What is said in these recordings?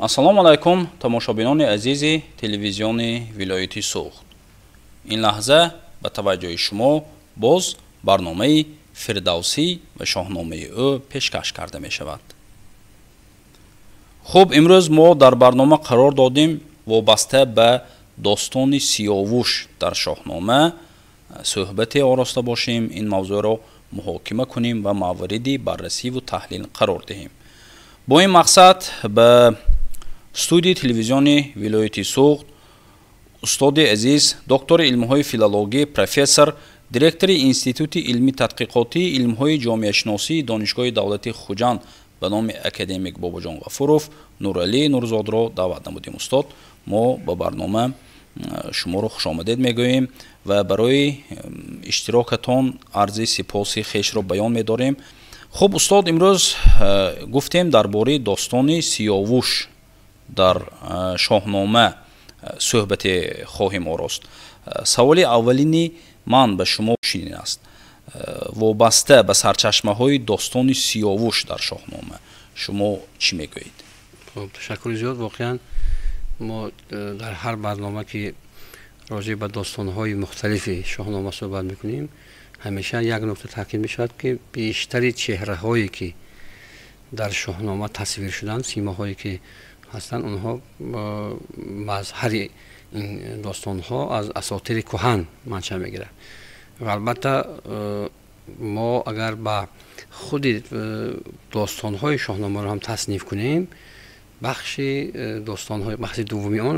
Ассалому алайкум, тамошобинони азизи телевизиони вилояти Суғд. Ин лаҳза ба таваҷҷӯҳи шумо боз барномаи Фирдавсӣ ва шоҳномаи ӯ пешкаш карда мешавад. Хуб, имрӯз мо дар барнома қарор додем вобаста ба достони Сиёвуш дар шоҳнома суҳбате ороста бошем, ин мавзӯъро муҳокима кунем ва мавриди баррасиву таҳлил қарор диҳем. Бо ин мақсад ба студияи телевизиони вилояти Суғд устоди азиз, доктори илмҳои филологӣ, профессор, директори Институти илми тадқиқотии илмҳои ҷомеашиносии Донишгоҳи давлатии Хуҷанд ба номи академик Бобоҷон Ғафуров Нуралӣ Нурзодро даъват намудем. Устод, мо ба барнома шуморо хушомадед мегӯем ва барои иштирокатон арзи сипоси хешро баён медорем. Хуб, устод, имрӯз гуфтем дар бораи достони Сиёвуш дар шоҳнома суҳбате хоҳем орост. Саволи аввалини ман ба шумо чунин аст: вобаста ба сарчашмаҳои достони Сиёвуш дар шоҳнома шумо чӣ мегӯед? Ташаккури зиёд. Воқеан мо дар ҳар барнома, ки роҷеъ ба достонҳои мухталифи шоҳнома суҳбат мекунем, ҳамеша як нукта таъкид мешавад, ки бештари чеҳраҳое, ки дар шоҳнома тасвир шуданд, симоҳое, ки ҳастанд, онҳо мазҳари ин достонҳо аз асотири кӯҳан маншаъ мегирад. Ва албатта мо агар ба худи достонҳои шоҳномаро ҳам тасниф кунем, бахши достонҳои бахши дуввуми он,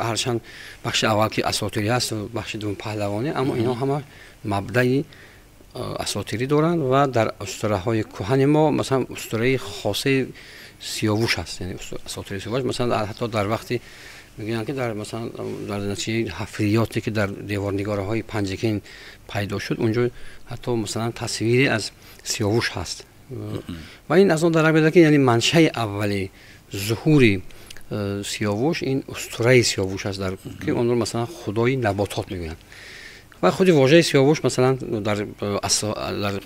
ҳарчанд бахши аввал ки асотирӣ ҳаст, бахши дуввум паҳлавонӣ, аммо инҳо ҳама мабдаи асотирӣ доранд. Ва дар устураҳои кӯҳани мо, масалан, устураи хосаи Сиёвуш ҳаст, яъне асотири Сиёвуш. Масалан, ҳатто дар вақте мегӯянд, ки дар, масалан, дар натиҷаи ҳафриёте, ки дар деворнигораҳои Панҷакент пайдо шуд, унҷо ҳатто, масалан, тасвире аз Сиёвуш ҳаст. Ва ин аз он дарак медиҳад, ки яъне маншаи аввали зуҳури Сиёвуш ин устураи Сиёвуш аст, дар ки онро, масалан, худои наботот мегӯянд. Ва худи вожаи Сиёвуш, масалан, дар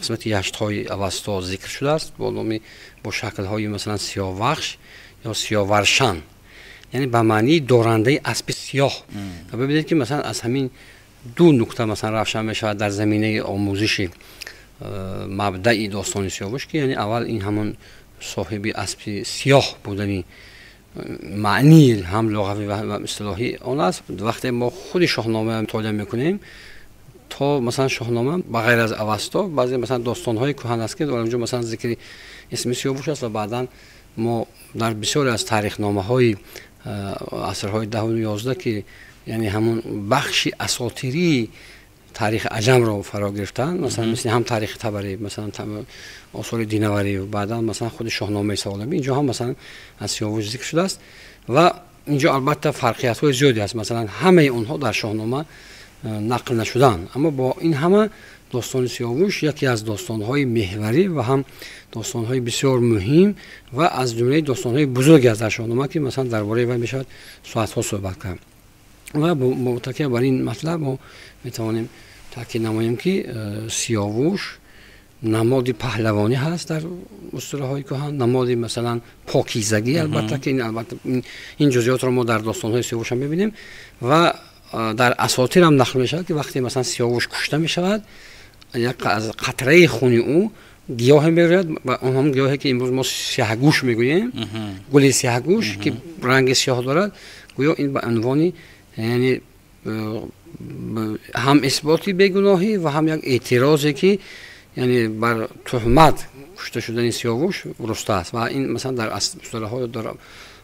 қисмати яштҳои Авасто зикр шудааст бо номи, бо шаклҳои, масалан, Сиёвахш ё Сиёваршан, яъне ба маънии дорандаи аспи сиёҳ. Ва бибинед, ки, масалан, аз ҳамин ду нукта, масалан, равшан мешавад дар заминаи омӯзиши мабдаи достони Сиёвуш, ки яъне аввал ин ҳамон соҳиби аспи сиёҳ будани маънии ҳам луғавӣ ва истилоҳӣ он аст. Вақте мо худи шоҳнома мутолиа мекунем, то, масалан, шоҳнома ба ғайр аз Авасто баъзе, масалан, достонҳои кӯҳан аст, ки дар онҷо, масалан, зикри исми Сиёвуш аст. Ва баъдан мо дар бисёре аз таърихномаҳои асрҳои 10-у 11, ки яъне ҳамон бахши асотирии таърихи аҷамро фаро гирифтанд, масалан, мисли ҳам таърихи Табарӣ, масалан, осори Динаварӣ, баъдан, масалан, худи шоҳномаи Саълабӣ, инҷо ҳам, масалан, аз Сиёвуш зикр шудааст. Ва инҷо албатта фарқиятҳои зиёде аст, масалан, ҳамаи онҳо дар шоҳнома нақл нашуданд, аммо бо ин ҳама достони Сиёвуш яке аз достонҳои меҳварӣ ва ҳам достонҳои бисёр муҳим ва аз ҷумлаи достонҳои бузурге аст дар шоҳнома, ки, масалан, дар бораи вай мешавад соатҳо суҳбат кард. Ва бо такя бар ин матлаб мо метавонем таъкид намоем, ки Сиёвуш намоди паҳлавонӣ ҳаст дар устураҳои кӯҳан, намоди, масалан, покизагӣ. Албатта ки албатта ин ҷузъиётро мо дар достонҳои Сиёвуш ҳам мебинем. Ва дар асотир ҳам нақл мешавад, ки вақте, масалан, Сиёвуш кушта мешавад, як аз қатраи хуни ӯ гиёҳе мерӯяд ва он ҳамон гиёҳе, ки имрӯз мо сиёҳгӯш мегӯем, гули сиёҳгӯш, ки ранги сиёҳ дорад. Гӯё ин ба унвони яъне ҳам исботи бегуноҳӣ ва ҳам як эътирозе, ки яъне бар туҳмат кушта шудани Сиёвуш руста аст. Ва ин, масалан, дар устураҳо, дар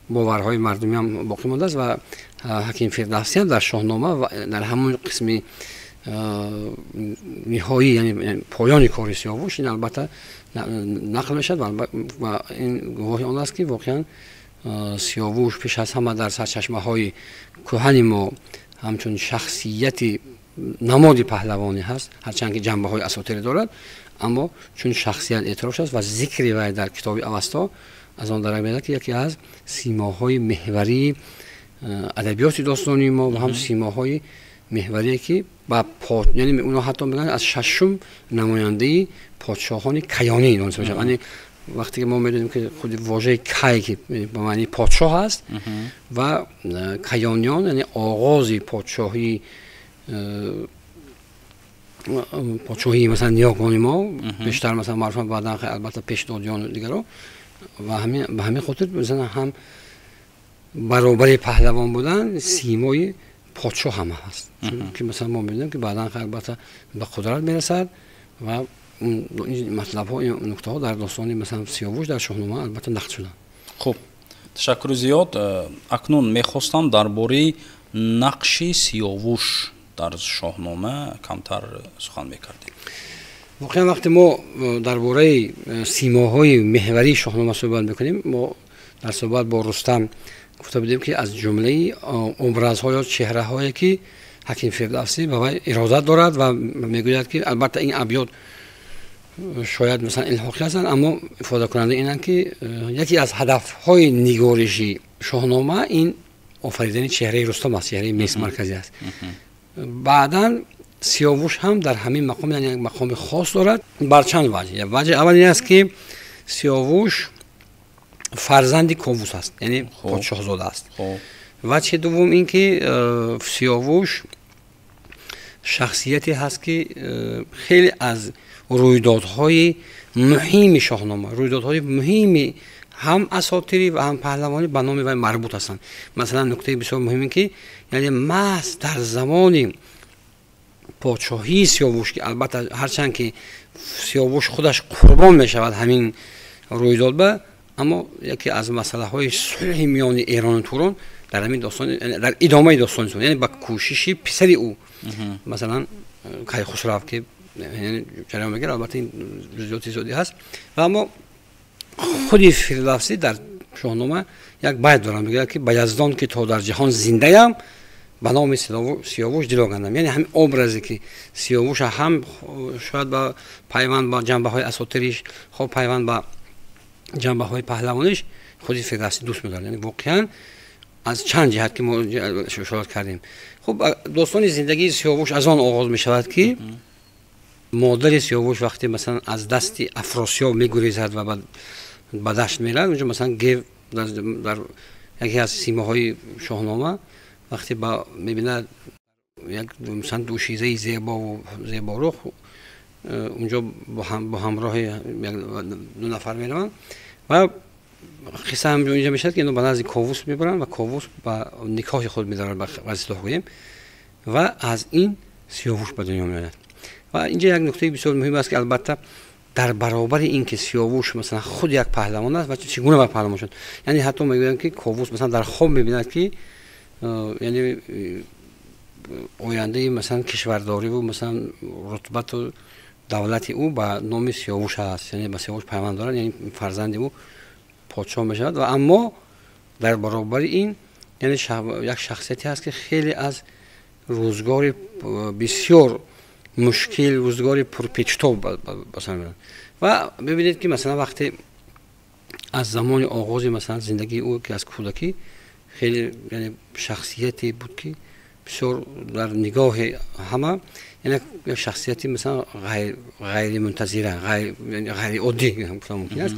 боварҳои мардумӣ ҳам боқӣ мондааст. Ва ҳаким Фирдавсӣ ҳам дар шоҳнома ва дар ҳамон қисми ниҳоӣ, яъне поёни кори Сиёвуш, ин албатта нақл мешавад. Ва ин гувоҳи он аст, ки воқеан Сиёвуш пеш аз ҳама дар сарчашмаҳои кӯҳани мо ҳамчун шахсияти намоди паҳлавонӣ ҳаст, ҳарчанд ки ҷанбаҳои асотирӣ дорад, аммо чун шахсият эътироф шудааст ва зикри вай дар китоби Авасто аз он дарак медиҳад, ки яке аз симоҳои меҳварии адабиёти достонии мо ва ҳам симоҳои меҳварие, ки ба, яъне онҳо ҳатто мегӯянд, аз шашум намояндаи подшоҳони каёнӣ дониста мешавад, яъне Вақте ки мо медонем, ки худи вожаи кай ки ба маънии подшоҳ аст ва каёниён, яъне оғози подшоҳии масалан ниёгони мо бештар масалан маъруф, баъдан албатта пешдодиён дигаро, ва ба ҳамин хотир масалан ҳам баробари паҳлавон будан симои подшоҳ ҳам ҳаст, чунки масалан мо мебинем, ки баъдан албатта ба қудрат мерасад ва ин матлабҳо, ин нуктаҳо дар достони масалан Сиёвуш дар Шоҳнома албатта нақл шуданд. Хуб, ташаккури зиёд. Акнун мехостам дар бораи нақши Сиёвуш дар Шоҳнома камтар сухан мекардем. Воқеан вақте мо дар бораи симоҳои меҳварии Шоҳнома суҳбат мекунем, мо дар суҳбат бо Рустам гуфта будем, ки аз ҷумлаи образҳо ё чеҳраҳое ки Ҳаким Фирдавсӣ ба вай иродат дорад ва мегӯяд, ки албатта ин абёд шояд масалан илҳоқӣ ҳастанд, аммо ифодакунандаи инанд, ки яке аз ҳадафҳои нигориши Шоҳнома ин офаридани чеҳраи Рустам аст, чеҳраи марказӣ аст. Баъдан Сиёвуш ҳам дар ҳамин мақом, яъне як мақоми хос дорад бар чанд ваҷҳ. Ваҷҳи аввал ин аст, ки Сиёвуш фарзанди Ковус аст, яъне подшоҳзода аст. Ваҷҳи дуввум ин ки Сиёвуш шахсияте ҳаст, ки хеле аз рӯйдодҳои муҳими Шоҳнома, рӯйдодҳои муҳими ҳам асотирӣ ва ҳам паҳлавонӣ ба номи вай марбут ҳастанд. Масалан, нуктаи бисёр муҳим ин ки яъне маҳз дар замони подшоҳии Сиёвуш, ки албатта ҳарчанд ки Сиёвуш худаш қурбон мешавад ҳамин рӯйдод ба, аммо яке аз масъалаҳои сулҳи миёни Эрону Турон дар ҳамин достон, дар идомаи достони Сиёвуш, яъне ба кӯшиши писари ӯ, масалан Кайхусрав, ки ҷараён мегирад, албатта ин ҷузъиёти зиёде ҳаст. Ва аммо худи Фирдавсӣ дар Шоҳнома як байт дорад, мегӯяд, ки ба Яздон, ки то дар ҷаҳон зиндаям, ба номи Сиёвуш дил огандам. Яъне ҳамин образе ки Сиёвуш ҳам шояд ба пайванд ба ҷанбаҳои асотириш, хоб пайванд ба ҷанбаҳои паҳлавониш худи Фирдавсӣ дӯст медорад. Яъне воқеан аз чанд ҷиҳат ки мо ишорат кардем. Хуб, достони зиндагии Сиёвуш аз он оғоз мешавад, ки модари Сиёвуш вақте масалан аз дасти Афросиёб мегурезад ва ба дашт меравад, унҷо масалан гев дар яке аз симоҳои Шоҳнома вақте мебинад як масалан дӯшизаи зебову зеборух, унҷо бо ҳамроҳи ду нафар мераванд ва қисса ҳам инҷа мешавад, ки ино ба назди Ковус мебаранд ва Ковус ба никоҳи худ медорад, ба истилоҳ гӯем, ва аз ин Сиёвуш ба дунё меояд. Ва инҷа як нуктаи бисёр муҳим аст, ки албатта дар баробари ин ки Сиёвуш масалан худ як паҳлавон аст ва чӣ гуна ба паҳлавон шуд, яъне ҳатто мегӯянд, ки Ковус масалан дар хоб мебинад, ки яъне ояндаи масалан кишвардориву масалан рутбату давлати ӯ ба номи Сиёвуш аст, яъне ба Сиёвуш пайванд дорад, яъне фарзанди ӯ подшоҳ мешавад. Ва аммо дар баробари ин яъне як шахсияте ҳаст, ки хеле аз рӯзгори бисёр мушкил, рӯзгори пурпечтоб ба сар мебарад. Ва бибинед, ки масалан вақте аз замони оғози масалан зиндагии ӯ, ки аз кӯдакӣ хеле яъне шахсияте буд, ки бисёр дар нигоҳи ҳама яъне як шахсияти масалан ғайримунтазира, ғайриоддӣ гуфтан мумкин аст.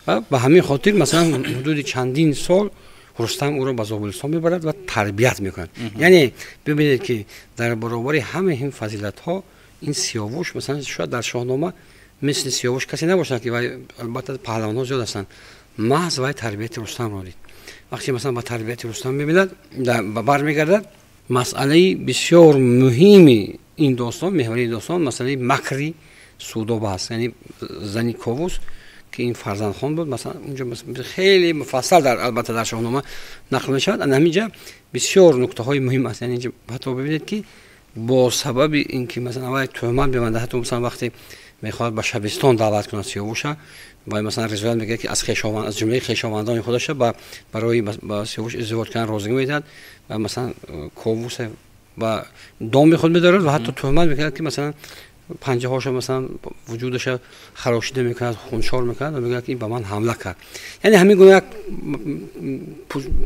Ва ба ҳамин хотир масалан ҳудуди чандин сол Рустам ӯро ба Зобулистон мебарад ва тарбият мекунад. Яъне бибинед, ки дар баробари ҳамаи ин фазилатҳо ин Сиёвуш масалан шояд дар Шоҳнома мисли Сиёвуш касе набошад, ки вай албатта паҳлавонҳо зиёд ҳастанд, маҳз вай тарбияти Рустамро дид. Вақте масалан ба тарбияти Рустам мебинад, бармегардад, масъалаи бисёр муҳими ин достон, меҳвари достон, масъалаи макри Судоба аст, яъне зани Ковус, ки ин фарзандхон буд. Масалан унҷо хеле муфассал дар албатта дар Шоҳнома нақл мешавад. Ана ҳаминҷа бисёр нуктаҳои муҳим аст. Яъне инҷа ҳатто бибинед, ки бо сабаби ин ки масалан вай туҳмат мебандад, ҳатто масалан вақте мехоҳад ба шабистон даъват кунад Сиёвуша, вай масалан ризоят мегӯяд, ки аз хешованд, аз ҷумлаи хешовандони худаша барои ба Сиёвуш издивоҷ кардан розигӣ медиҳад ва масалан Ковуса ба доми худ медорад ва ҳатто туҳмат мекунад, ки масалан панҷаҳоша масалан вуҷудаша харошида мекунад, хуншор мекунад ва мегӯяд, ки ин ба ман ҳамла кард. Яъне ҳамин гуна як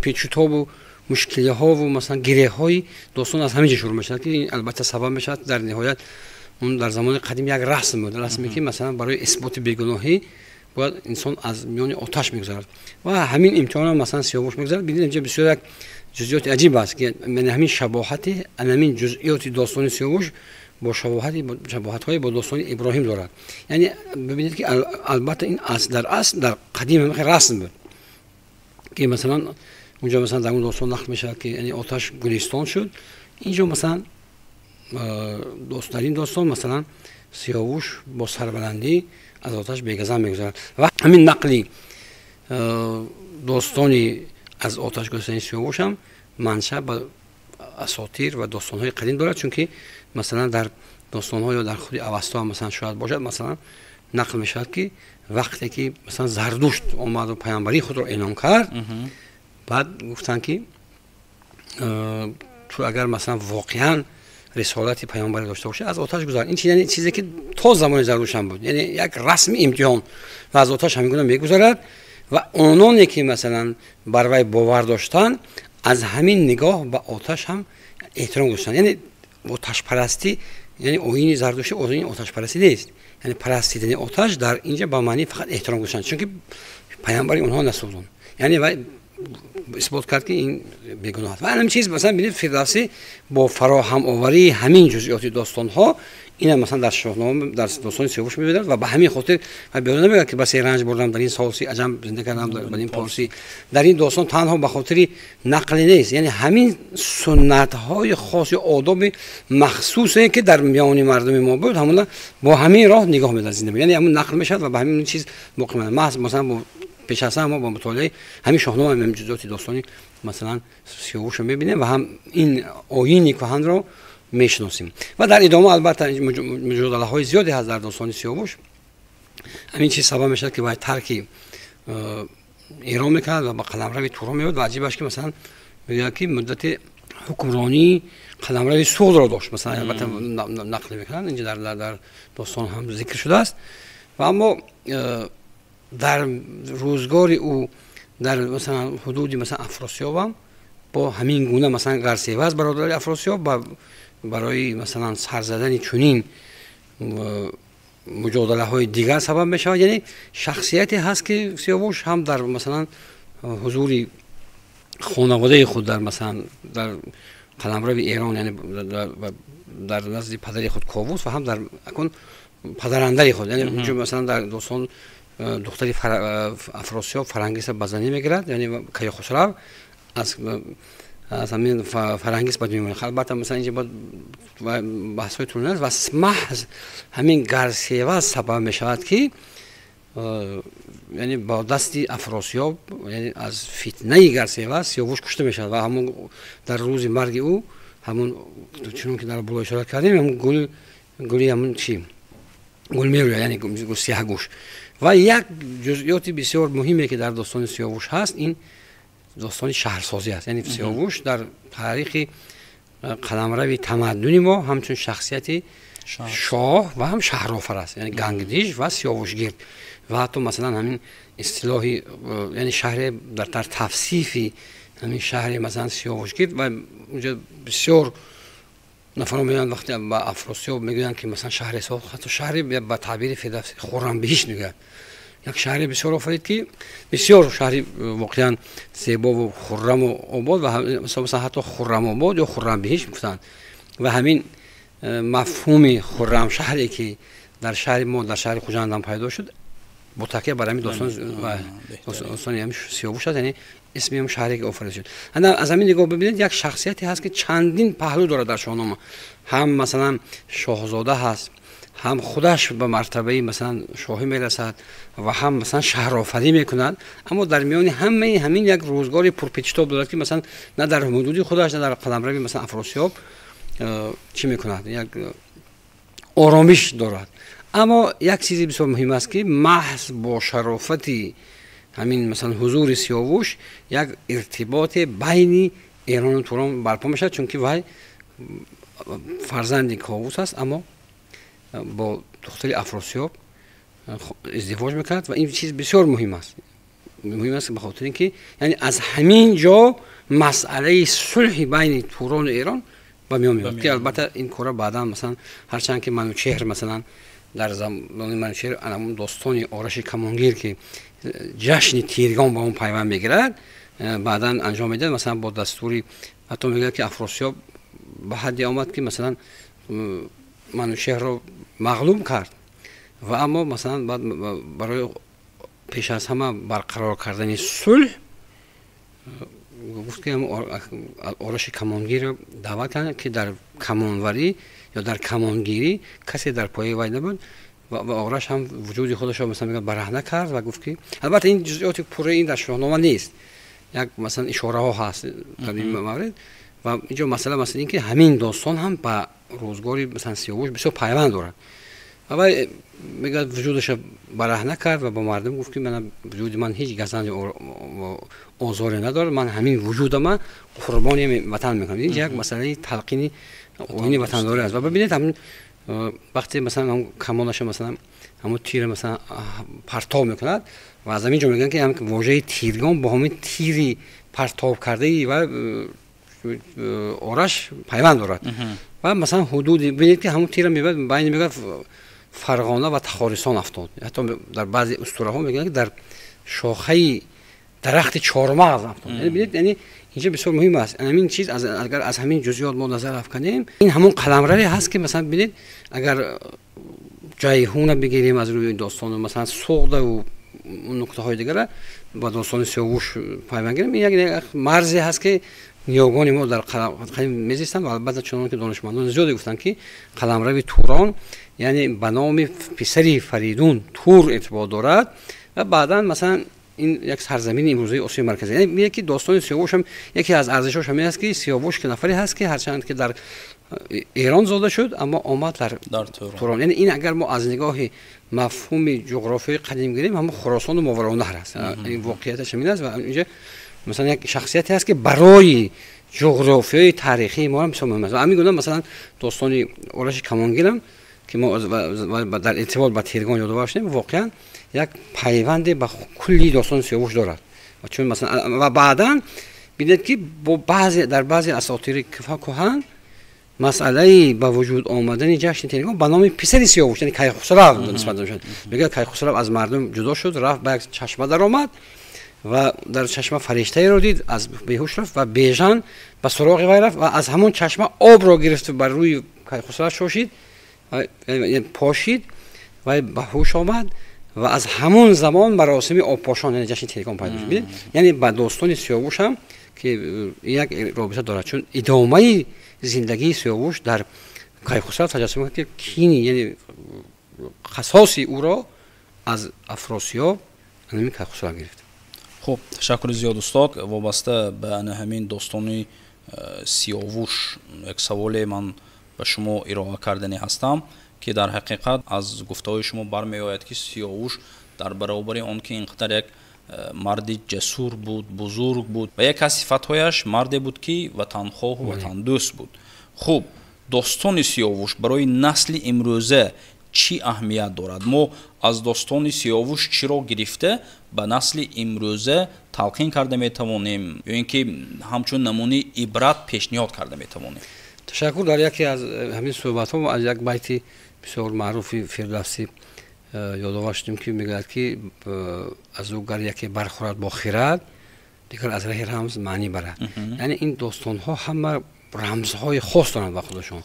печутобу мушкилиҳову масалан гиреҳҳои достон аз ҳамин ҷо шурӯъ мешавад, ки ин албатта сабаб мешавад дар ниҳоят он дар замони қадим як расм буд, расме ки масалан барои исботи бегуноҳӣ бояд инсон аз миёни оташ мегузарад ва ҳамин имтиҳон масалан Сиёвуш мегузарад. Бинед, инҷо бисёр як ҷузъиёти аҷиб аст, ки ҳамин шабоҳати ҳамин ҷузъиёти достони Сиёвуш бо шабоҳатҳои бо достони Иброҳим дорад. Яъне бибинед, ки албатта ин дар асл дар қадим ҳамин расм буд, ки масалан унҷо масалан дар он достон нақл мешавад, ки яъне оташ гулистон шуд. Инҷо масалан дар ин достон масалан Сиёвуш бо сарбаландӣ аз оташ бегазан мегузарад ва ҳамин нақли достони аз оташ гузаштани Сиёвуш ҳам манша ба асотир ва достонҳои қадим дорад, чунки масалан дар достонҳо ё дар худи Авасто масалан шояд бошад, масалан нақл мешавад, ки вақте ки масалан Зардушт омаду паёмбарии худро эълон кард, баъд гуфтанд, ки ту агар масалан воқеан рисолати паёмбарӣ дошта бошӣ, аз оташ гузар. Ин яъне чизе ки то замони Зардушт ҳам буд, яъне як расми имтиҳон, ва аз оташ ҳамин гуна мегузарад ва ононе ки масалан бар вай бовар доштанд, аз ҳамин нигоҳ ба оташ ҳам эҳтиром гузоштанд. Яъне оташпарастӣ, яъне оини зардуштӣ оини оташпарастӣ нест, яъне парастидани оташ дар инҷа ба маънии фақат эҳтиром гузоштан, чунки паёмбари онҳо насӯзонд, яъне вай исбот кард, ки ин бегуноҳ аст. Ва ҳамин чиз масалан бинед, Фирдавсӣ бо фароҳамоварии ҳамин ҷузъиёти достонҳо ина масалан дар Шоҳнома, дар достони Сиёвуш мебинад ва ба ҳамин хотир беҳуда намегӯяд, ки басе ранҷ бурдам дар ин солси аҷам, зинда кардам дар ин порсӣ. Дар ин достон танҳо ба хотири нақле нест, яъне ҳамин суннатҳои хоси, одоби махсусе, ки дар миёни мардуми мо буд, ҳамона бо ҳамин роҳ нигоҳ медорад зинда, яъне ҳамун нақл мешавад ва ба ҳамин чиз боқӣ мемонад. Маҳз масалан пеш аз ҳама мо бо мутолиаи ҳамин Шоҳнома ҳамин ҷузъиёти достони масалан Сиёвушро мебинем ва ҳам ин оини кӯҳанро мешиносем. Ва дар идома албатта муҷодалаҳои зиёде ҳаст дар достони Сиёвуш. Ҳамин чиз сабаб мешавад, ки вай тарки Эрон мекунад ва ба қаламрави Турон меояд. Ва аҷибаш, ки масалан мегӯяд, ки муддати ҳукмронии қаламрави Суғдро дошт, масалан албатта нақл мекунанд, инҷа дар достон ҳам зикр шудааст. Ва аммо дар рӯзгори ӯ дар масалан ҳудуди масалан Афросиёбам бо ҳамин гуна масалан Гарсеваз, бародари Афросиёб, барои масалан сар задани чунин муҷодалаҳои дигар сабаб мешавад. Яъне шахсияте ҳаст, ки Сиёвуш ҳам дар масалан ҳузури хонаводаи худ дар масалан дар қаламрави Эрон, яъне дар назди падари худ Ковус ва ҳам дар акун падарандари худ, яъне унҷо масалан дар достон духтари Афросиёб Фарангиса ба занӣ мегирад, яъне Кайхусрав аз ҳамин Фарангис ба дунё меояд. Албатта масалан инҷа баҳсҳои тӯлонӣ аст ва маҳз ҳамин Гарсева сабаб мешавад, ки яъне бо дасти Афросиёб, яъне аз фитнаи Гарсева Сиёвуш кушта мешавад. Ва ҳамон дар рӯзи марги ӯ ҳамон чунон ки дар боло ишора кардем, ҳамон гул, гули ҳамон чи гул мерӯяд, яъне сиҳагӯш. Ва як ҷузъиёти бисёр муҳиме, ки дар достони Сиёвуш ҳаст, ин достони шаҳрсозӣ аст. Яъне Сиёвуш дар таърихи қаламрави тамаддуни мо ҳамчун шахсияти шоҳ ва ҳам шаҳрофар аст, яъне Гангдиж ва Сиёвушгирд. Ва ҳатто масалан ҳамин истилоҳи, яъне шаҳре дар тавсифи ҳамин шаҳри масалан Сиёвушгирд, ва унҷо бисёр нафарон меоянд, вақте ба Афросиёб мегӯянд, ки масалан шаҳре сохт, ҳатто шаҳре ба таъбири Фирдавсӣ Хуррамбеҳишт мегӯяд, як шаҳре бисёр офарид, ки бисёр шаҳри воқеан зебову хурраму обод, ва масалан ҳатто Хуррамобод ё Хуррамбеҳишт гуфтанд. Ва ҳамин мафҳуми хуррамшаҳре, ки дар шаҳри мо, дар шаҳри Хуҷандам пайдо шуд, бо такя бар ҳамин достони ҳамин Сиёвуш аст, яъне исми ҳам шаҳре, ки офарида шуд. Аз ҳамин нигоҳ бибинед, як шахсияте ҳаст, ки чандин паҳлӯ дорад дар Шоҳнома: ҳам масалан шоҳзода ҳаст, ҳам худаш ба мартабаи масалан шоҳӣ мерасад ва ҳам масалан шаҳрофарӣ мекунад. Аммо дар миёни ҳамаи ҳамин як рӯзгори пурпечитоб дорад, ки масалан на дар ҳудуди худаш, на дар қаламрави масалан Афросиёб чӣ мекунад, як оромиш дорад. Аммо як чизи бисёр муҳим аст, ки маҳз бо шарофати ҳамин масалан ҳузури Сиёвуш як иртиботе байни Эрону Турон барпо мешавад, чунки вай фарзанди Ковус аст, аммо бо духтари Афросиёб издивоҷ мекунад. Ва ин чиз бисёр муҳим аст, муҳим аст ба хотири ин ки яъне аз ҳамин ҷо масъалаи сулҳи байни Турону Эрон ба миён меояд, ки албатта ин кора баъдан масалан ҳарчанд ки Манучеҳр масалан Дар замони Манучеҳр ҳамон достони Ораши Камонгир, ки ҷашни Тиргон ба он пайванд мегирад, баъдан анҷом медиҳад. Масалан, бо дастури ҳатто мегӯяд, ки Афросиёб ба ҳадде омад, ки масалан Манучеҳрро мағлуб кард, ва аммо масалан баъд барои пеш аз ҳама барқарор кардани сулҳ гуфт, ки Ораши Камонгирро даъват карданд, ки дар камонварӣ ё дар камонгирӣ касе дар пояи вай набуд. Ва Ораш ҳам вуҷуди худашро масалан мегӯяд бараҳна кард ва гуфт, ки албатта ин ҷузъиёти пурраи ин дар Шоҳнома нест, як масалан ишораҳо ҳаст дар ин маврид. Ва инҷо масъала масалан ин ки ҳамин достон ҳам ба рӯзгори масалан Сиёвуш бисёр пайванд дорад. Ва вай мегӯяд вуҷудашро бараҳна кард ва ба мардум гуфт, ки ман вуҷуди ман ҳеҷ газанди озоре надорад, ман ҳамин вуҷудама қурбони ватан мекунам. Ин як масъалаи талқини оини ватандорӣ аст. Ва бибинед, ҳамин вақте масалан камонаша масалан ҳамон тира масалан партов мекунад, ва аз ҳамин ҷо мегӯянд, ки вожаи Тиргон бо ҳамин тири партов кардаи ва Ораш пайванд дорад. Ва масалан ҳудуди бибинед, ки ҳамон тира мебарад байни мегӯяд Фарғона ва Тахорисон афтод. Ҳатто дар баъзе устураҳо мегӯянд, ки дар шохаи дарахти чормағз афтод. Бибинед, яъне инҷо бисёр муҳим аст ҳамин чиз. Агар аз ҳамин ҷузъиёт мо назар афканем, ин ҳамон қаламраве ҳаст, ки масалан бибинед, агар Ҷайҳуна бигирем аз рӯи достону масалан Суғдаву нуқтаҳои дигара ба достони Сиёвуш пайванд гирем, ин як марзе ҳаст, ки ниёгони мо дар қадим мезистанд. Ва албатта, чунон ки донишмандони зиёде гуфтанд, ки қаламрави Турон, яъне ба номи писари Фаридун Тур иртибот дорад, ва баъдан масалан ин як сарзамини имрӯзаи Осиёи Марказӣ. Яъне мегӯяд, ки достони Сиёвуш ҳам яке аз арзишҳош ҳамин аст, ки Сиёвуш ки нафаре ҳаст, ки ҳарчанд ки дар Эрон зода шуд, аммо омад дар Турон. Яъне ин агар мо аз нигоҳи мафҳуми ҷуғрофиёи қадим гирем, ҳамон Хуросону Мовароуннаҳр аст. Ин воқеияташ ҳамин аст. Ва инҷа масалан як шахсияте ҳаст, ки барои ҷуғрофиёи таърихии мо ҳам бисёр муҳим аст. Ва ҳамин гуна масалан достони Ораши Камонгирам, ки мо дар иртибот ба Тиргон ёдовар шудем, воқеан як пайванде ба кулли достони Сиёвуш дорад. Чун масалан ва баъдан бинед, ки бо баъзе дар баъзе асотири кӯҳан масъалаи ба вуҷуд омадани ҷашни Тиргон ба номи писари Сиёвуш, яъне Кайхусрав нисбат дода шуд. Мегӯяд, Кайхусрав аз мардум ҷудо шуд, рафт ба як чашма даромад ва дар чашма фариштаеро дид, аз беҳуш рафт, ва Бежан ба суроғи вай рафт ва аз ҳамон чашма обро гирифт, бар рӯи Кайхусрав шошид, пошид, вай ба ҳуш омад, ва аз ҳамон замон маросими обпошон, яъне ҷашни Тиргон пайдо шуд. Яъне ба достони Сиёвуш ҳам ки як робита дорад, чун идомаи зиндагии Сиёвуш дар Кайхусрав таҷассум мекунад, ки кини, яъне қасоси ӯро аз Афросиёб ҳамин Кайхусрав гирифт. Хуб, ташаккури зиёд, устод. Вобаста ба ана ҳамин достони Сиёвуш як саволе ман ба шумо ироа кардани ҳастам, ки дар ҳақиқат аз гуфтаҳои шумо бармеояд, ки Сиёвуш дар баробари он ки ин қадар як марди ҷасур буд, бузург буд, ва яке аз сифатҳояш марде буд, ки ватанхоҳу ватандӯст буд. Хуб, достони Сиёвуш барои насли имрӯза чӣ аҳамият дорад? Мо аз достони Сиёвуш чиро гирифта ба насли имрӯза талқин карда метавонем ё ин ки ҳамчун намунаи ибрат пешниҳод карда метавонем? Ташаккур. Дар яке аз ҳамин суҳбатҳо аз як байти бисёр маъруфи Фирдавсӣ ёдовар шудем, ки мегӯяд, ки аз ӯ гар яке бархӯрад бо хирад, дигар аз раҳи рамз маънӣ барад. Яъне ин достонҳо ҳама рамзҳои хос доранд ба худашон.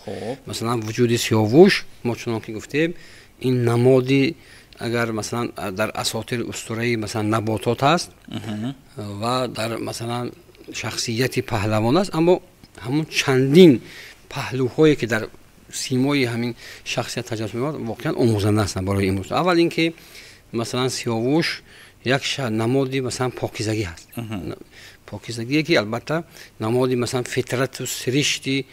Масалан, вуҷуди Сиёвуш, мо чунон ки гуфтем, ин намоди агар масалан дар асотири устураи масалан наботот аст ва дар масалан шахсияти паҳлавон аст, аммо ҳамон чандин паҳлӯҳое, ки дар симои ҳамин шахсият таҷассум меёбад, воқеан омӯзанда ҳастанд барои имрӯз. Аввал ин ки масалан Сиёвуш як намоди масалан покизагӣ ҳаст, покизагие, ки албатта намоди масалан фитрату сиришти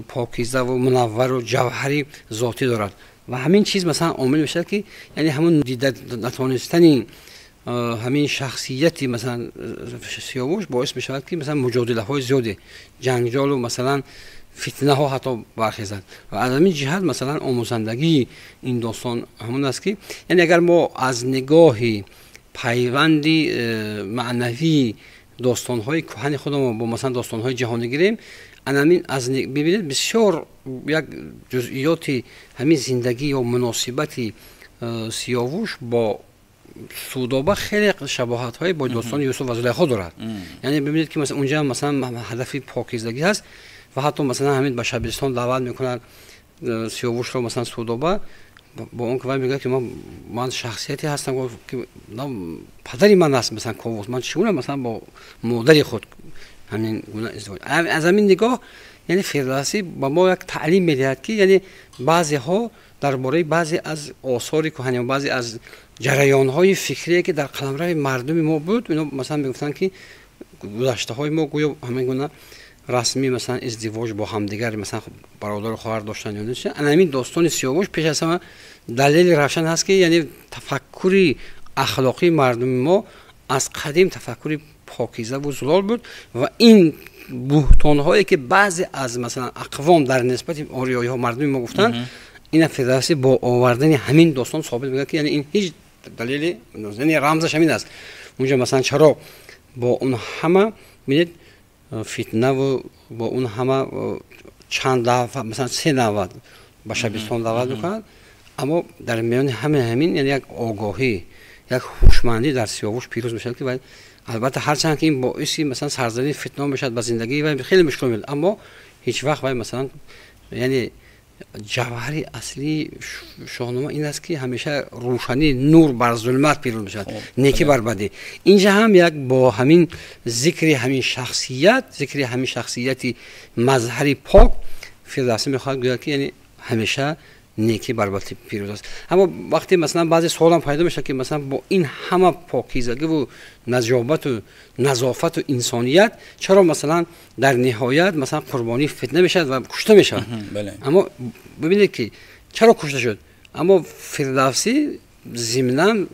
покизаву мунаввару ҷавҳари зотӣ дорад. Ва ҳамин чиз масалан омил мешавад, ки яъне ҳамон дида натонистани ҳамин шахсияти масалан Сиёвуш боис мешавад, ки масалан муҷодилаҳои зиёде, ҷанҷолу масалан фитнаҳо ҳатто бархезад. Ва аз ҳамин ҷиҳат масалан омӯзандагии ин достон ҳамон аст, ки яъне агар мо аз нигоҳи пайванди маънавии достонҳои кӯҳани худамон бо масалан достонҳои ҷаҳонӣ гирем, Анамин аз бибинед, бисёр як ҷузъиёти ҳамин зиндагӣ ё муносибати Сиёвуш бо Судоба хеле шабоҳатҳое бо достони Юсуф ва Зулайхо дорад. Яъне бибинед, ки масалан унҷа масалан ҳадафи покизагӣ ҳаст ва ҳатто масалан ҳамин ба шабистон даъват мекунад Сиёвушро масалан Судоба, бо он ки вай мегӯяд, ки ман шахсияте ҳастам, ки падари ман аст масалан Ковус, ман чӣ гуна масалан бо модари худ ҳамин гуна издивоҷ. Аз ҳамин нигоҳ, яъне Фирдавсӣ ба мо як таълим медиҳад, ки яъне баъзеҳо дар бораи баъзе аз осори кӯҳан ё баъзе аз ҷараёнҳои фикрие, ки дар қаламрави мардуми мо буд, ино масалан мегуфтанд, ки гузаштаҳои мо гӯё ҳамин гуна расмӣ масалан издивоҷ бо ҳамдигар, масалан бародару хоҳар доштан ё не. Ана ҳамин достони Сиёвуш пеш аз ҳама далели равшан ҳаст, ки яъне тафаккури ахлоқии мардуми мо аз қадим тафаккури покизаву зулол буд ва ин буҳтонҳое, ки баъзе аз масалан ақвом дар нисбати ориёиҳо, мардуми мо гуфтанд, ина Фирдавсӣ бо овардани ҳамин достон собит мекунад, ки яъне ин ҳеҷ далели, яъне рамзаш ҳамин аст. Унҷа масалан чаро бо он ҳама, бинед, фитнаву бо он ҳама чанд дафъа, масалан се даъват ба шабистон даъват мекунад, аммо дар миёни ҳамаи ҳамин яъне як огоҳӣ, як ҳушмандӣ дар Сиёвуш пирӯз мешавад, ки вай албатта ҳарчанд ки ин боиси масалан сарзании фитна мешавад, ба зиндагии вай хеле мушкил мешавад, аммо ҳеҷ вақт вай масалан, яъне ҷавҳари аслии Шоҳнома ин аст, ки ҳамеша рӯшанӣ, нур бар зулмат пирӯз мешавад, некӣ бар бадӣ. Инҷа ҳам як бо ҳамин зикри ҳамин шахсият, зикри ҳамин шахсияти мазҳари пок, Фирдавсӣ мехоҳад гӯяд, ки яъне ҳамеша некӣ бар бадӣ пирӯз аст. Аммо вақте масалан баъзе суолам пайдо мешавад, ки масалан бо ин ҳама покизагиву наҷобату назофату инсоният чаро масалан дар ниҳоят масалан қурбонии фитна мешавад ва кушта мешавад? Аммо бибинед, ки чаро кушта шуд. Аммо Фирдавсӣ зимнан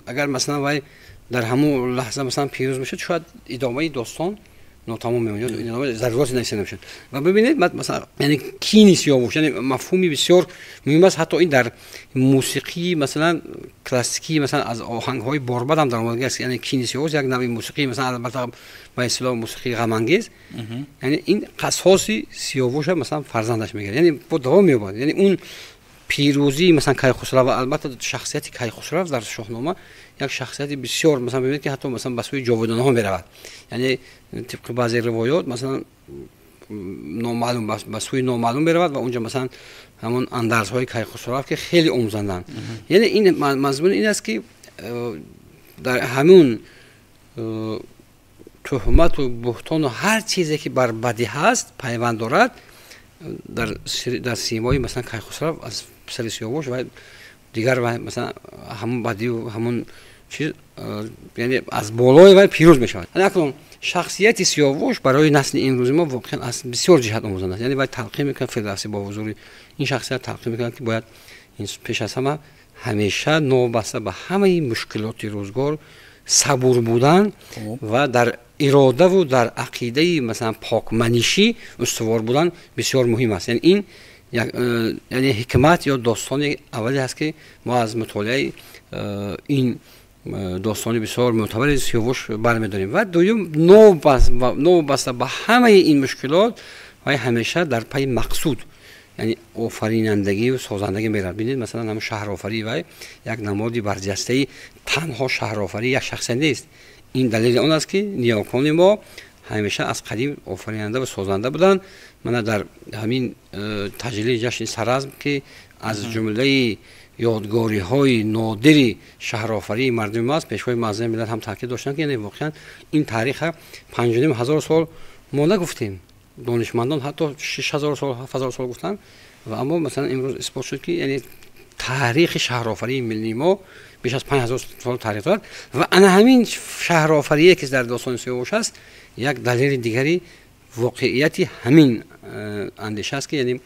агар масалан вай дар ҳамон лаҳза масалан пирӯз мешуд, шояд идомаи достон нотамом мемонд, зарурати нависта намешуд. Ва бибинед, масалан, яъне кини Сиёвуш, яъне мафҳуми бисёр муҳим аст, ҳатто ин дар мусиқии масалан классикии, масалан аз оҳангҳои борбад ҳам даромадагӣ аст. Яъне кини Сиёвуш як навъи мусиқӣ, масалан албатта ба истилоҳ мусиқии ғамангез, яъне ин қасоси Сиёвуша масалан фарзандаш мегирад, яъне бо давом меёбад, яъне он пирӯзии масалан Кайхусрав. Албатта шахсияти Кайхусрав дар Шоҳнома як шахсияти бисёр, масалан бибинед, ки ҳатто масалан ба сӯи ҷовидонҳо меравад, яъне тибқи баъзе ривоёт масалан номаълум, ба сӯи номаълум меравад ва унҷа масалан ҳамон андарзҳои Кайхусрав, ки хеле омӯзанданд. Яъне ин мазмун ин аст, ки дар ҳамун туҳмату буҳтону ҳар чизе, ки бар бадӣ ҳаст, пайванд дорад, дар симои масалан Кайхусрав аз писари Сиёвуш ва дигар масалан ҳамон бадию ҳамон чиз, яъне аз болои вай пирӯз мешавад. Акнун шахсияти Сиёвуш барои насли имрӯзи мо воқеан аз бисёр ҷиҳат омӯзанда аст. Яъне вай талқин мекунад, Фирдавсӣ бо ҳузури ин шахсият талқин мекунад, ки бояд пеш аз ҳама ҳамеша новобаста ба ҳамаи мушкилоти рӯзгор сабур будан ва дар иродаву дар ақидаи масалан покманишӣ устувор будан бисёр муҳим аст. Яъне ин яъне ҳикмат ё достони аввале ҳаст, ки мо аз мутолиаи ин достони бисёр мӯътабари Сиёвуш бармедорем. Ва дуюм, новобаста ба ҳамаи ин мушкилот вай ҳамеша дар пайи мақсуд, яъне офаринандагию созандагӣ меравад. Бинед, масалан ҳамн шаҳрофарии вай як намоди барҷастаи танҳо шаҳрофарии як шахсия нест. Ин далели он аст, ки ниёкони мо ҳамеша аз қадим офаринанда ва созанда буданд. Мана дар ҳамин таҷлили ҷашни Саразм, ки аз ҷумлаи ёдгориҳои нодири шаҳрофарии мардуми мо аст, пешвои муаззами миллат ҳам таъкид доштанд, ки яъне воқеан ин таъриха 5500 сол мо нагуфтем, донишмандон ҳатто 6000 сол, 7000 сол гуфтанд. Ва аммо масалан имрӯз исбот шуд, ки яъне таърихи шаҳрофарии миллии мо беш аз 5000 сол таърих дорад. Ва ана ҳамин шаҳрофарие, ки дар достони Сиёвуш аст, як далели дигари воқеияти ҳамин андеша аст, ки яъне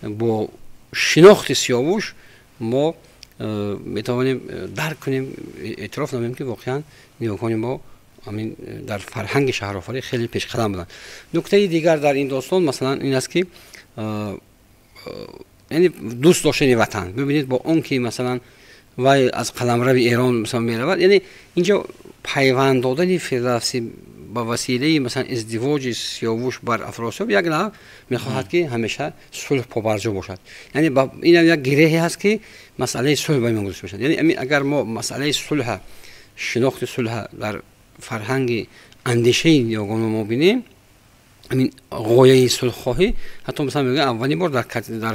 бо шинохти Сиёвуш мо метавонем дарк кунем, эътироф намоем, ки воқеан ниёкони мо ҳамин дар фарҳанги шаҳрофарӣ хеле пешқадам буданд. Нуктаи дигар дар ин достон масалан ин аст, ки яъне дӯст доштани ватан. Бибинед, бо он ки масалан вай аз қаламрави Эрон масалан меравад, яъне инҷо пайванд додани Фирдавсӣ ба василаи масалан издивоҷи Сиёвуш бар Афросиёб як нав мехоҳад, ки ҳамеша сулҳ побарҷо бошад. Яъне инам як гиреҳе ҳаст, ки масъалаи сулҳ ба миён гузошта мешавад. Яъне агар мо масъалаи сулҳ, шинохти сулҳ дар фарҳанги андешаи ниёгони мо бинем, ҳамин ғояи сулҳхоҳӣ ҳатто масалан мегӯянд аввалин бор дар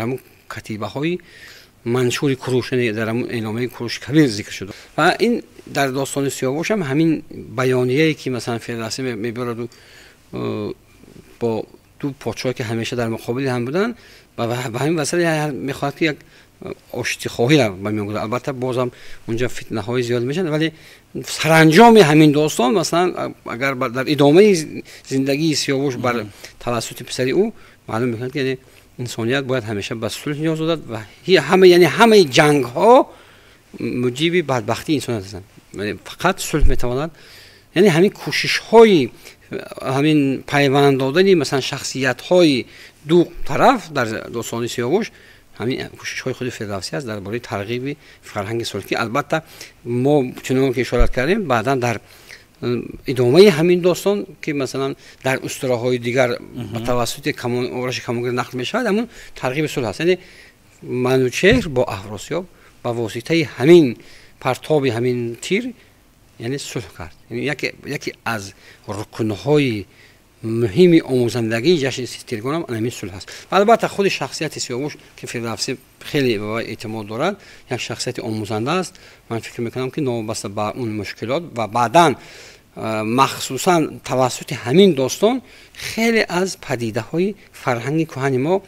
ҳамон катибаҳои маншури Куруш, яъне дар ҳамон эъломияи Куруши Кабир зикр шуд. Ва ин дар достони Сиёвуш ҳам ҳамин баёнияе ки масалан Фирдавсӣ мебарад бо ду подшоҳе ки ҳамеша дар муқобили ҳам буданд, ба ҳамин васила мехоҳад, ки як оштихоҳиро ба миён гузорад. Албатта бозам унҷа фитнаҳои зиёд мешаванд, вале саранҷоми ҳамин достон масалан агар дар идомаи зиндагии Сиёвуш бар тавассути писари ӯ маълум мекунад, ки яъне инсоният бояд ҳамеша ба сулҳ ниёз дорад ва ҳама, яъне ҳамаи ҷангҳо муҷиби бадбахтии инсоният ҳастанд. Фақат сулҳ метавонад, яъне ҳамин кӯшишҳои ҳамин пайванд додани масалан шахсиятҳои ду тараф дар достони Сиёвуш ҳамин кӯшишҳои худи Фирдавсӣ аст дар бораи тарғиби фарҳанги сулҳ, ки албатта мо чунон ки ишорат кардем, баъдан дар идомаи ҳамин достон, ки масалан дар устураҳои дигар ба тавассути ораши камонгир нақл мешавад, ҳамун тарғиби сулҳ аст. Яъне Манучеҳр бо Афросиёб ба воситаи ҳамин партоби ҳамин тир яъне сулҳ кард. Яке аз рукнҳои муҳими омӯзандагии ҷашни Тиргон ҳам ҳамин сулҳ аст. Ва албатта худи шахсияти Сиёвуш, ки Фирдавсӣ хеле ба вай эътимод дорад, як шахсияти омӯзанда аст. Ман фикр мекунам, ки новобаста ба он мушкилот ва баъдан махсусан тавассути ҳамин достон хеле аз падидаҳои фарҳанги кӯҳани мо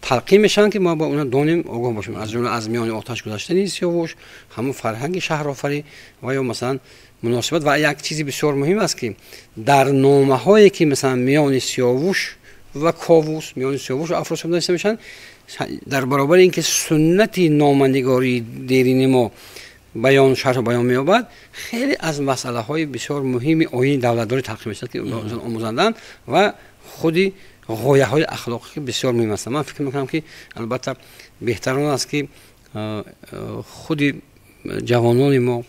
талқин мешаванд, ки мо ба онҳо донем, огоҳ бошем. Аз ҷумла аз миёни оташ гузаштани Сиёвуш, ҳамон фарҳанги шаҳрофарӣ ва ё масалан муносибат. Ва як чизи бисёр муҳим аст, ки дар номаҳое ки масалан миёни Сиёвуш ва Ковус, миёни Сиёвуш ва Афросиёб навишта мешаванд, дар баробари ин ки суннати номанигории дерини мо баён, шарҳу баён меёбад, хеле аз масъалаҳои бисёр муҳими оини давлатдорӣ талқин мешавад, ки омӯзанданд ва худи ғояҳои ахлоқӣ ки бисёр муҳим ҳастанд. Ман фикр мекунам, ки албатта беҳтар он аст, ки худи ҷавонони мо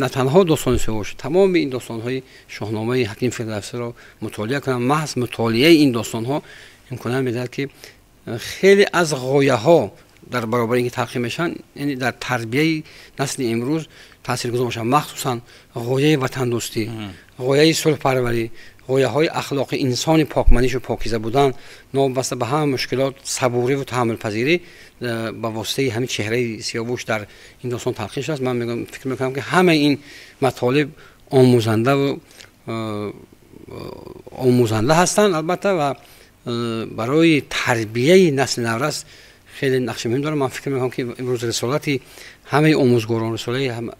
на танҳо достони Сиёвуш, тамоми ин достонҳои Шоҳномаи ҳаким Фирдавсиро мутолиа кунанд. Маҳз мутолиаи ин достонҳо имконият медиҳад, ки хеле аз ғояҳо дар баробари ин ки талқин мешаванд, яъне дар тарбияи насли имрӯз таъсиргузор бошанд. Махсусан ғояи ватандӯстӣ, ғояи сулҳпарварӣ, ғояҳои ахлоқи инсони покманишу покиза будан, новобаста ба ҳама мушкилот сабурӣ ва таҳаммулпазирӣ ба воситаи ҳамин чеҳраи Сиёвуш дар ин достон талқин шудааст. Ман фикр мекунам, ки ҳамаи ин матолиб омӯзанда ҳастанд албатта ва барои тарбияи насли наврас хеле нақши муҳим дорад. Ман фикр мекунам, ки имрӯз рисолати ҳамаи омӯзгорон,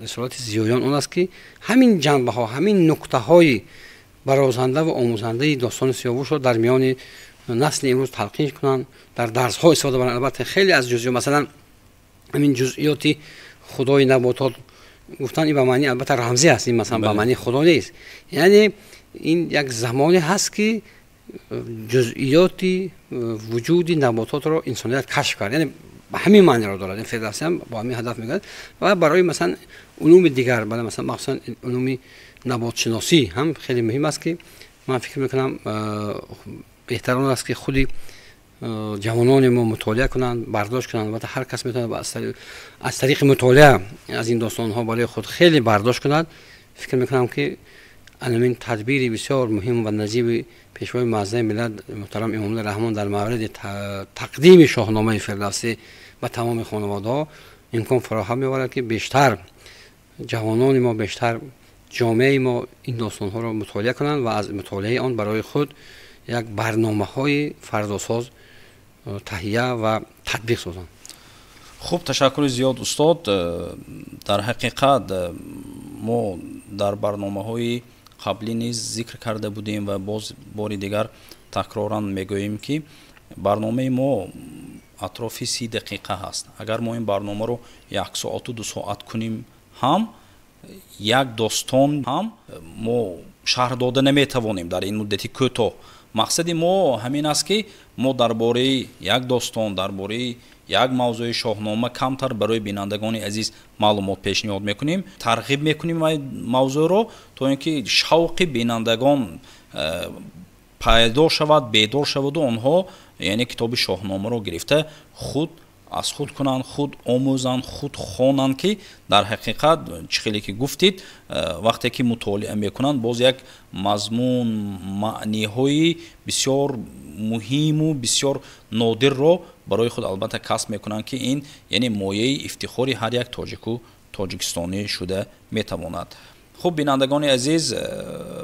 рисолати зиёён он аст, ки ҳамин ҷанбаҳо, ҳамин нуктаҳои барозанда ва омӯзандаи достони Сиёвушро дар миёни насли имрӯз талқин кунанд, дар дарсҳо истифода баранд. Албатта хеле аз ҷузъиёт, масалан ҳамин ҷузъиёти худои наботот гуфтан, ин ба маънии албатта рамзӣ аст, ин масалан ба маънии худо нест. Яъне ин як замоне ҳаст, ки ҷузъиёти вуҷуди набототро инсоният кашф кард, яъне ба ҳамин маъниро дорад. Фирдавсӣ ҳам бо ҳамин ҳадаф мегӯяд. Ва барои масалан улуми дигар, масалан махсусан улуми наботшиносӣ ҳам хеле муҳим аст, ки ман фикр мекунам беҳтар он аст, ки худи ҷавонони мо мутолиа кунанд, бардошт кунанд. Албатта ҳар кас метавонад аз тариқи мутолиа аз ин достонҳо барои худ хеле бардошт кунад. Фикр мекунам, ки ҳамин тадбири бисёр муҳим ва наҷиби пешвои муаззами миллат муҳтарам Эмомалӣ Раҳмон дар мавриди тақдими Шоҳномаи Фирдавсӣ ба тамоми хонаводаҳо имкон фароҳам меоварад, ки бештар ҷавонони мо, бештар ҷомеаи мо ин достонҳоро мутолиа кунанд ва аз мутолиаи он барои худ як барномаҳои фардосоз таҳия ва татбиқ созанд. Хуб, ташаккури зиёд, устод. Дар ҳақиқат мо дар барномаҳои қаблӣ низ зикр карда будем ва боз бори дигар такроран мегӯем, ки барномаи мо атрофи 30 дақиқа ҳаст. Агар мо ин барномаро як соату 2 соат кунем ҳам, як достон ҳам мо шарҳ дода наметавонем дар ин муддати кӯтоҳ. Мақсади мо ҳамин аст, ки мо дар бораи як достон, дар бораи як мавзӯи Шоҳнома камтар барои бинандагони азиз маълумот пешниҳод мекунем, тарғиб мекунем мавзӯъро, то ин ки шавқи бинандагон пайдо шавад, бедор шаваду онҳо яъне китоби Шоҳномаро гирифта худ аз худ кунанд, худ омӯзанд, худ хонанд, ки дар ҳақиқат, чӣ хеле ки гуфтид, вақте ки мутолиа мекунанд, боз як мазмун, маъниҳои бисёр муҳиму бисёр нодирро барои худ албатта касб мекунанд, ки ин яъне мояи ифтихори ҳар як тоҷику тоҷикистонӣ шуда метавонад. Хуб, бинандагони азиз,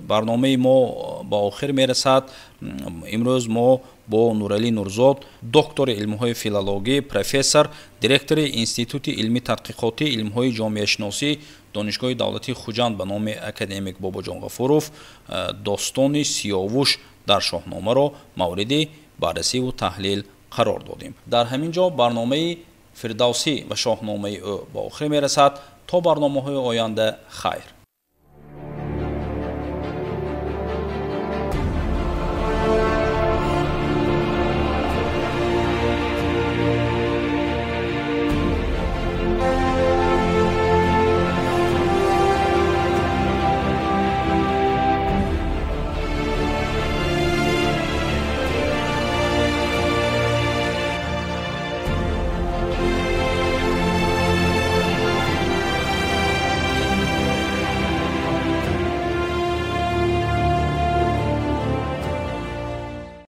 барномаи мо ба охир мерасад. Имрӯз мо бо Нуралӣ Нурзод, доктори илмҳои филологӣ, профессор, директори Институти илмӣ тадқиқотии илмҳои ҷомеашиносӣ, Донишгоҳи давлатии Хуҷанд ба номи академик Бобоҷон Ғафуров, достони Сиёвуш дар Шоҳномаро мавриди баррасиву таҳлил қарор додем. Дар ҳамин ҷо барномаи Фирдавсӣ ва Шоҳномаи ӯ ба охир мерасад. То барномаҳои оянда, хайр.